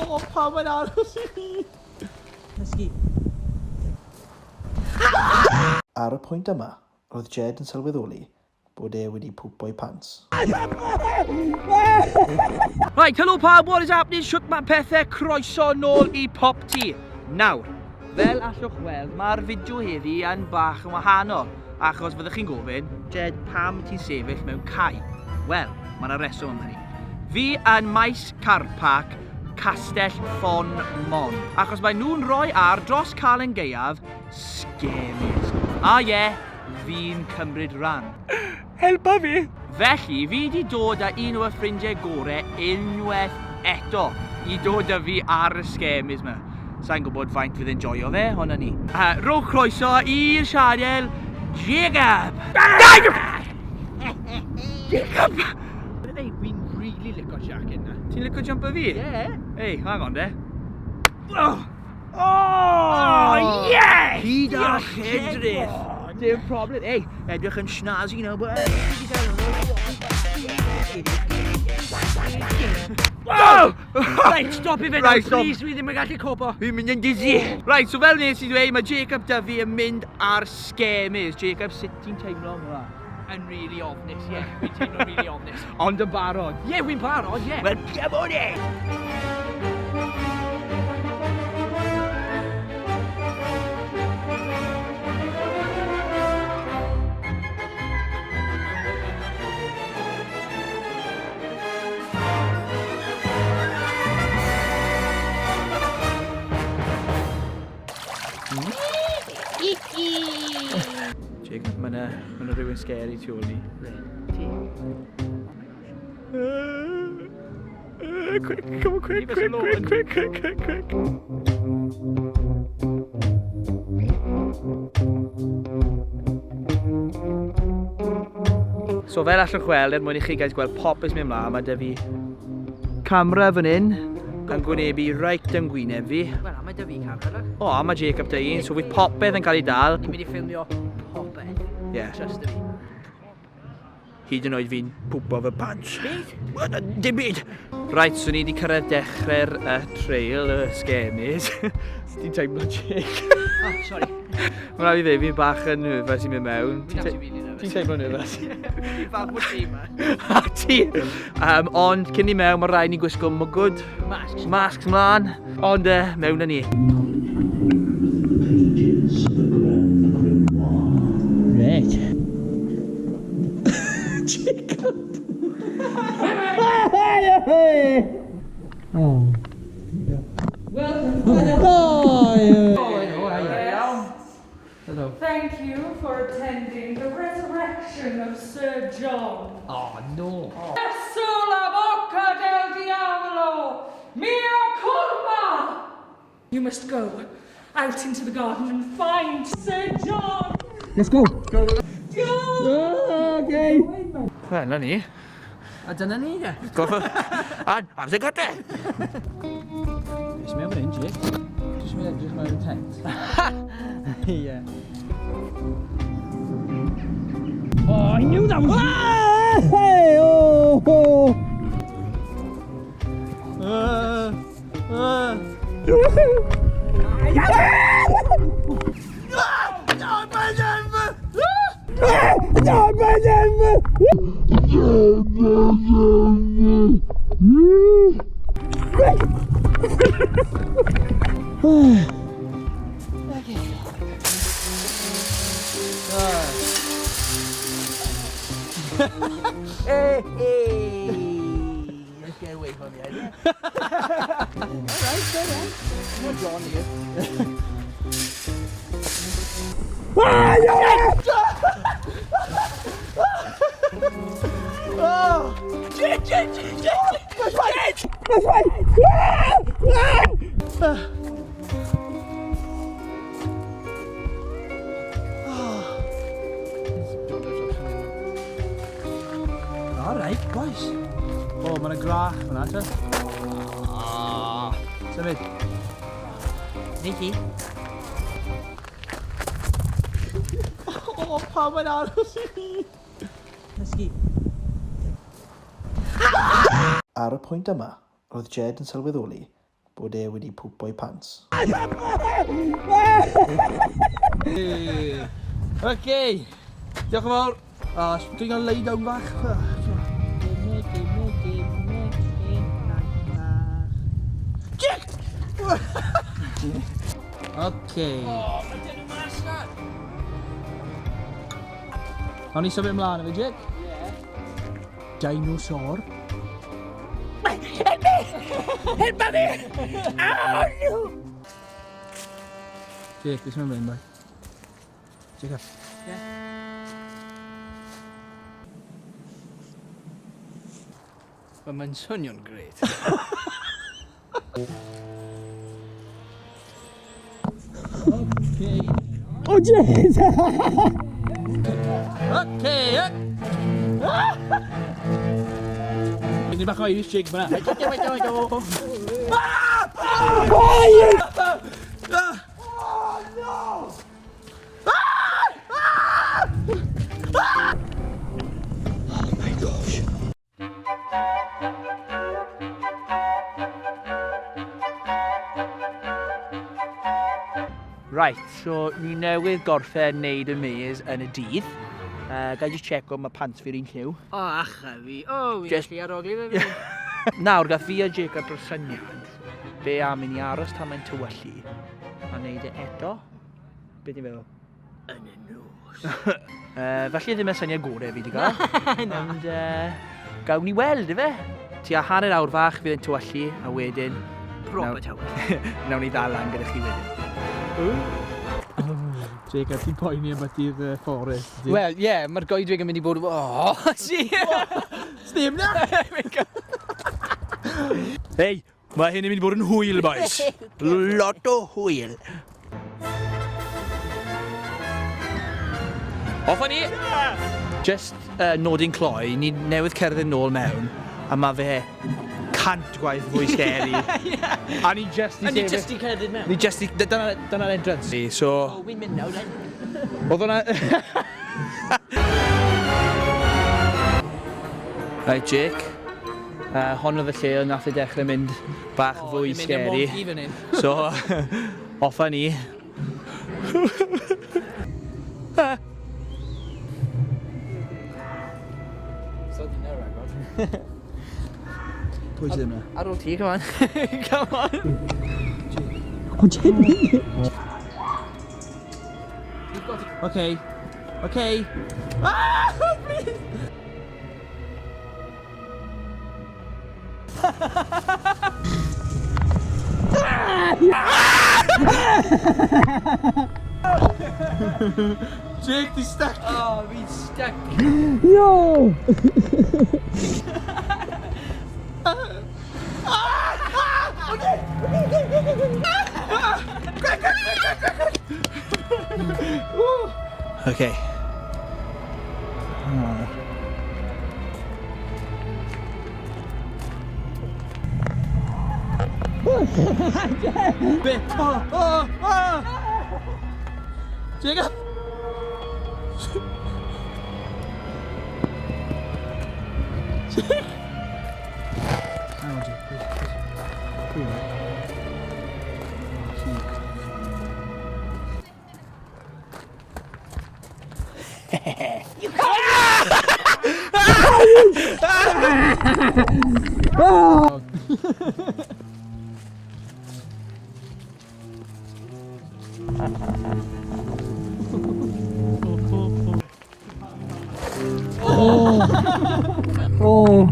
O, pam mae'n aros i fi? Cysgu. Ar y pwynt yma, roedd Jed yn sylweddoli bod e wedi pwpo'i pants. Right, helo pawb, what is happening? Shwt mae pethau? Croeso nôl i Popty. Nawr, fel allwch weld, mae'r fideo heddi yn bach yn wahanol, achos fyddwch chi'n gofyn, Jed, pam ti'n sefyll mewn cae? Wel, mae yna reswm am hynny. Fi yn maes car park Castell Ffon Mon, achos mae nhw'n rhoi ar dros Calan Gaeaf Scamies. A ie, fi'n cymryd rhan. Helpa fi! Felly, fi 'di dod â un o fy ffrindiau gore unwaith eto i dod â fi ar y scamies 'ma. Sa i'n gwybod faint fydd e'n joio fe, ond 'na ni. Rhowch croeso i'r sianel, Jacob! Jacob! Ei, fi'n rili lico jacket 'na. Ti'n lico jumper fi? Ie! Ei, hang on de. Oh! Oh, yes! Hyd a lledrith. Dim problem. Ei, edrych yn snazzy now, but... Oh! Right, stop i fe nawr, Right, stop. please, fi ddim yn gallu copo. Fi'n mynd yn dizzy. Right, so fel nes i ddweud, mae Jacob da fi yn mynd ar scamies. Jacob, sut ti'n teimlo am hwnna? Yn really ofnus, ie. Fi'n teimlo really ofnus. Ond yn barod. Ie, yeah, wy'n barod, ie. Wel, come on in! Jake, mae yna ma rhywun scary tu ôl ni. Le? Ti? Quick, come on, quick, quick, quick, quick, quick, quick, quick. So fel allwch weld, er mwyn i chi guys gweld popeth sy'n mynd mlaen, mae 'da fi camera fan hyn yn gwynebu reit yn gwyneb fi. Wel, a mae 'da fi camera, look. O, a mae Jacob 'da un, so fydd popeth yn cael ei dal. Ni'n mynd i ffilmio popeth. Ie. Yeah. Trust me. Hyd yn oed fi'n pwpo fy pants. Beth? Dim byd! Right, so ni wedi cyrraedd dechrau'r uh, trail, y uh, scamies. Ti'n teimlo, Jake? Oh, sorry. Mae'n rhaid i ddweud, fi'n bach yn nervous i mynd mewn. Fi'n actually really nervous. Ti'n teimlo nervous? Fi'n falch bod ti yma. A ti! Um, ond cyn ni mewn, mae rhaid ni gwisgo mwgwd. Masks. Masks mlaen. Ond uh, mewn â ni. Pages of the Grand Grimoire. Right. Jacob! oh. Hello. Thank you for attending the resurrection of Sir John. Oh, no. Verso la bocca del diavolo! Mia culpa! You must go out into the garden and find Sir John! Let's go. Go! Okay. Wel, na ni. A dyna ni, ie. Goffa. A, amser gyda. Beth sy'n mewn fan hyn, Jake? Jyst mynd edrych mewn y tent. Ie. Oh, I knew that was... Ah, hey, oh, oh. Hey, hey. Let's get away from here. Alright, alright. No John here. Jake, Jake, Jake, Jake! That's right! That's right! All right, boys. O, oh, mae'n grach fyna, te. Ah. Symud. Ni ti. O, oh, pam mae'n aros i fi? Cysgu. Ar y pwynt yma, roedd Jed yn sylweddoli bod e wedi pwpo'i pants. Okay. Diolch yn fawr. O, dwi'n cael lay down fach. Jack! Okay. O, mae dyn nhw mas na! O'n i symud ymlaen efo, Jake? Ie. Dinosaur. Help me! Helpa fi! Oh, no! Jake, beth sy'n mynd, boi? Jacob. Ie. Wel, mae'n swnio'n gret. Okay. Oh, jeez! Okay, up. Ni bach o Irish jig fyna. Ah! Oh, no! Ah! Ah! Oh my gosh. Right, so ni newydd gorffen neud y maze yn y dydd. Ga i just checo mae pants fi'r un lliw. O, acha fi. O, fi'n Just- gallu arogli fe fi. Nawr, gath fi a Jacob y syniad be am i ni aros tan mae'n tywyllu a neud e eto. Be ti'n feddwl? Yn y nos. Falle ddim y syniad gorau fi wedi gael. Ond gawn ni weld, ife? Tua hanner awr fach fydd yn tywyllu a wedyn... Proper tywyll. Nawn ni ddal lan gyda chi wedyn. Jacob, ti'n poeni am beth fforest? Wel, ie, yeah, mae'r goedwig yn mynd i bod... O, si! Sneb na! Hei, mae hyn yn mynd i bod yn hwyl, boys. Lot o hwyl. Off â ni! Just nodyn cloi, ni newydd cerdded nôl mewn, a mae fe 100 gwaith fwy scary. A ni just i A ni just i cerdded mewn. Ni just i... Dyna'r dyna entrance ni, so... O, wi'n mynd nawr, then. Oedd hwnna... Right, Jake. Hon oedd y lle oedd nath e dechrau mynd bach fwy Ni'n mynd i'r scary. wonky fan hyn. So, off â ni. So di nawr agor. Pwy sydd yna? Ar ôl ti, come on. Come on. Okay. Okay. Ah, please! Jake, di stuck! Oh, fi'n stuck. Yo! Okay. Be? Oh, oh, oh! Jacob! Jake! Hang on, Jake. Please, please. Cool, right? Oh, Oh.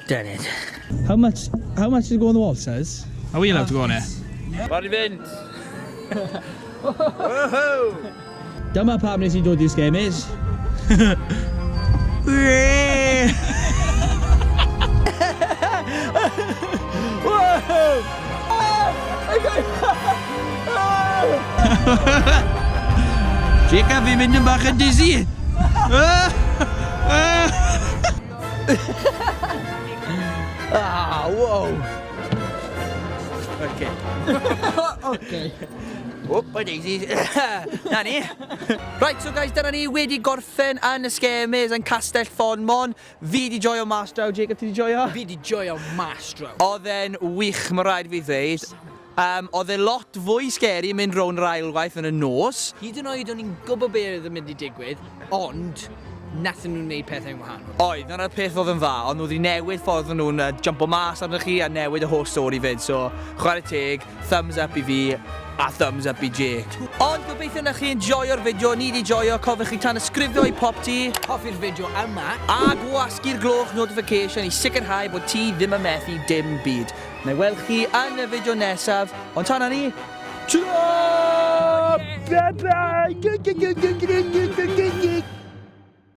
Done it. How much is go on the waltzers? Are we allowed to go on it? Barod i fynd! Dyma pam nes i dod i'r Sgemis. Whoa! Jacob, fi'n mynd yn bach yn dizzy. Ah, wow. Okay. Okay. Whoop, my daisies. Na ni. Right, so guys, dyna ni wedi gorffen yn y Sgemes yn Castell Ffonmon. Fi di joio mas draw, Jacob, ti di joio? Fi di joio mas draw. Oedd e'n wych, mae rhaid fi ddweud. Oedd e lot fwy scary mynd rownd yr ail waith yn y nos. Hyd yn oed o'n i'n gwybod be oedd yn mynd i digwydd, ond nathon nhw wneud pethau'n wahanol. Oedd, dyna'r peth oedd yn dda, ond nhw wedi newid ffordd o'n nhw'n jumpo mas arnoch chi a newid y holl stori fyd, so chwarae teg, thumbs up i fi a thumbs up i Jake. Ond gobeithio na chi enjoyo'r fideo, ni di joio, cofiwch chi tan ysgrifio i Popty. Hoffi'r fideo yma. A gwasgu'r gloch notification i sicrhau bod ti ddim yn methu dim byd. Na i weld chi yn y fideo nesaf, ond tan hynny, ta! Bye bye!